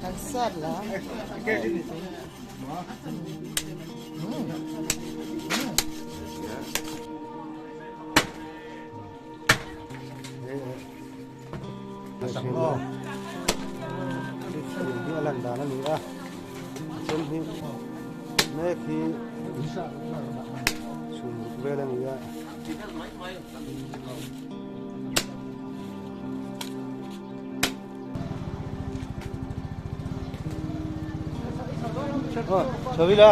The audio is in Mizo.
Kan sat la. Hi a lan dan a ni a then hi mek hi chhum ruk vel a ni a. Chho ila.